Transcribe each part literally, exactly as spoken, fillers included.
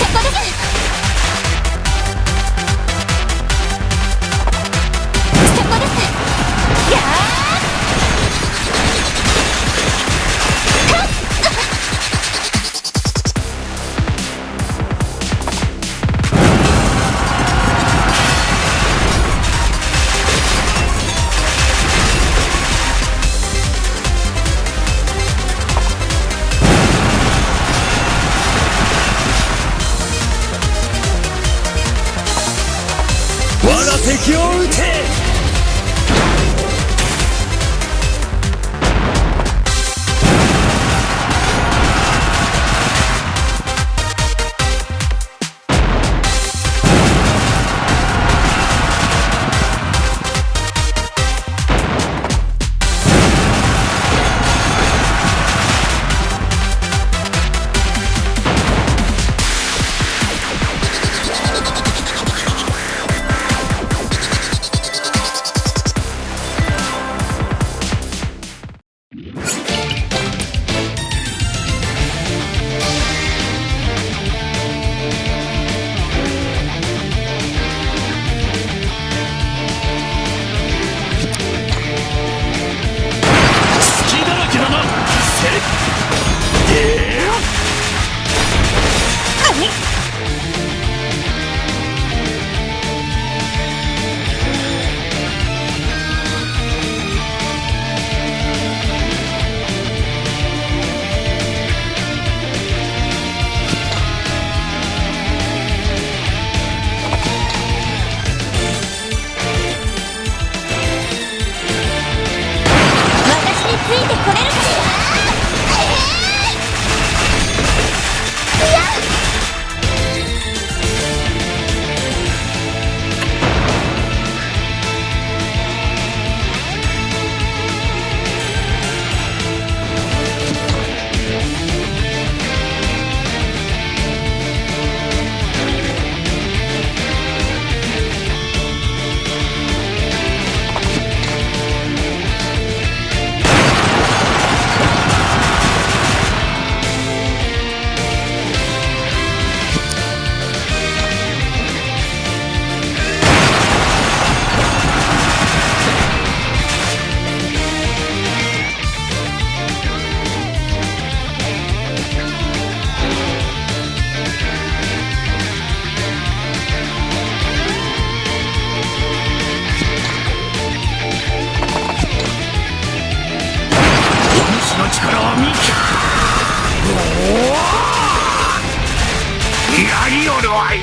そこです。そこです。やあ。我が敵を討て。隙だらけだな。せい。えー。私についてこれるかしら？いや！お主の力は見た。おお、やりおるわい。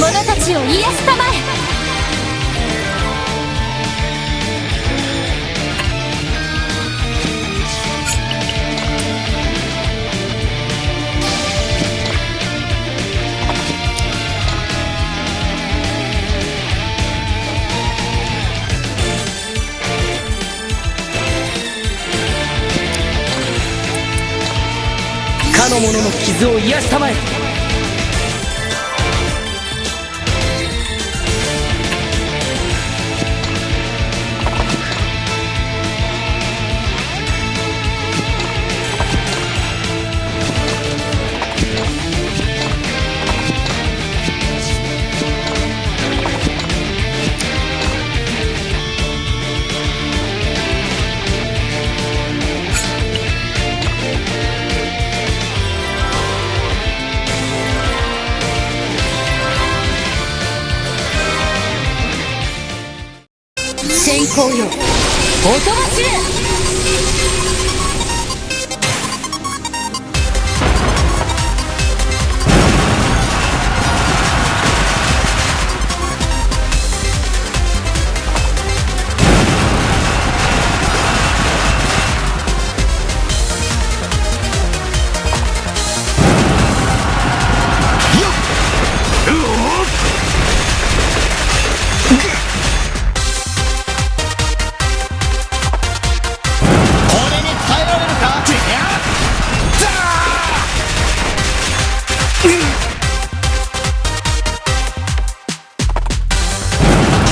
者たちを癒やすたまえ。かの者の傷を癒やしたまえ。閃光よ、おとなしめ。これに耐えられるか？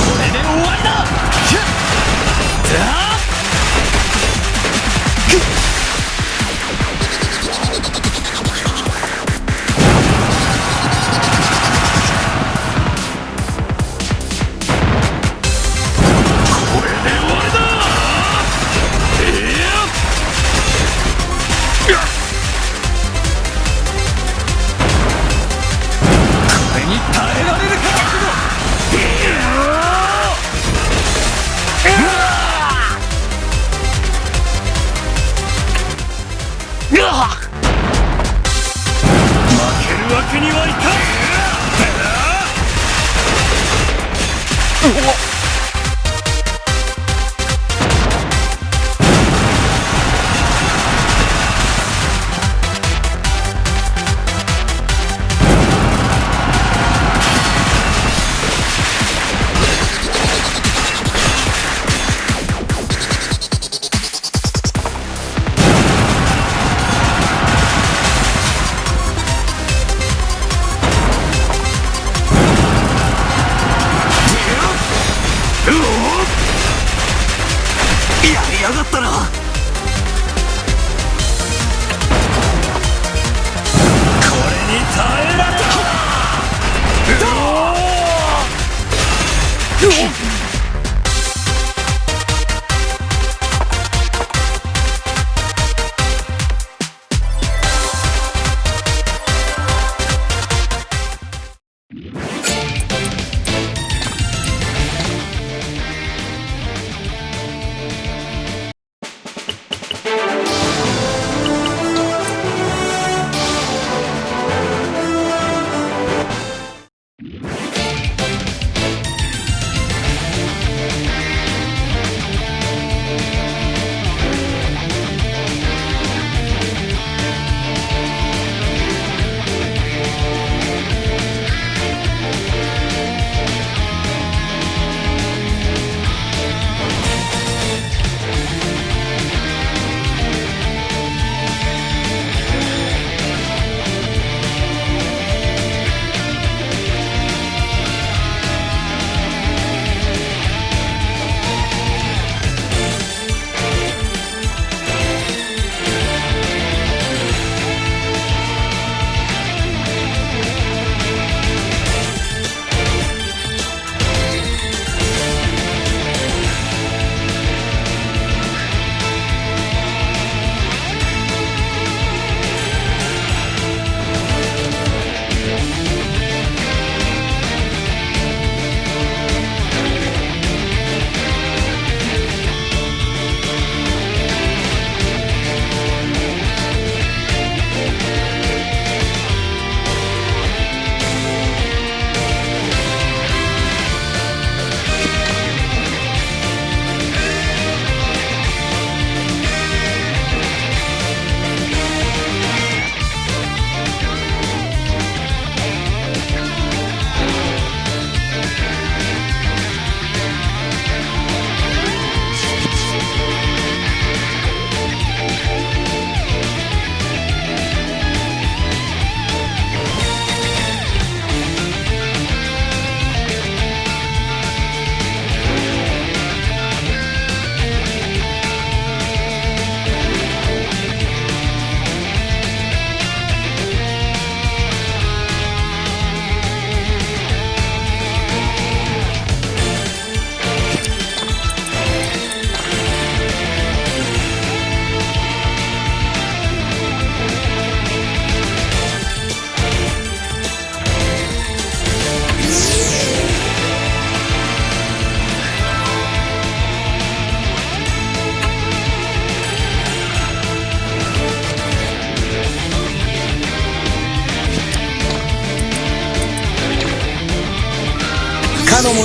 これで終わりだ！これで終わりだ！ええ！これに耐えられるか！負けるわけにはいかん！やりやがったな！これに耐えられた！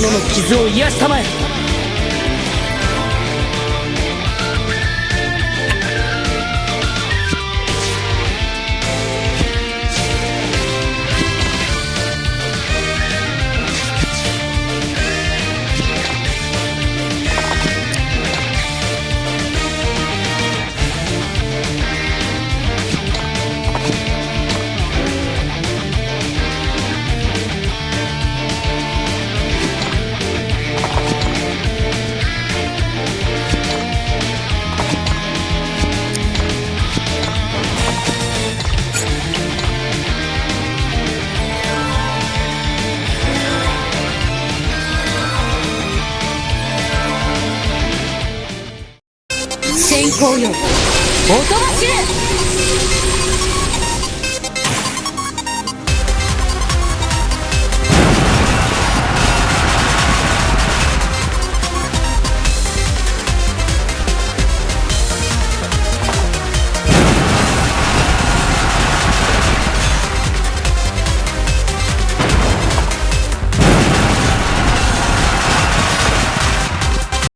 者の傷を癒したまえ。 先行よ、おとなしれ。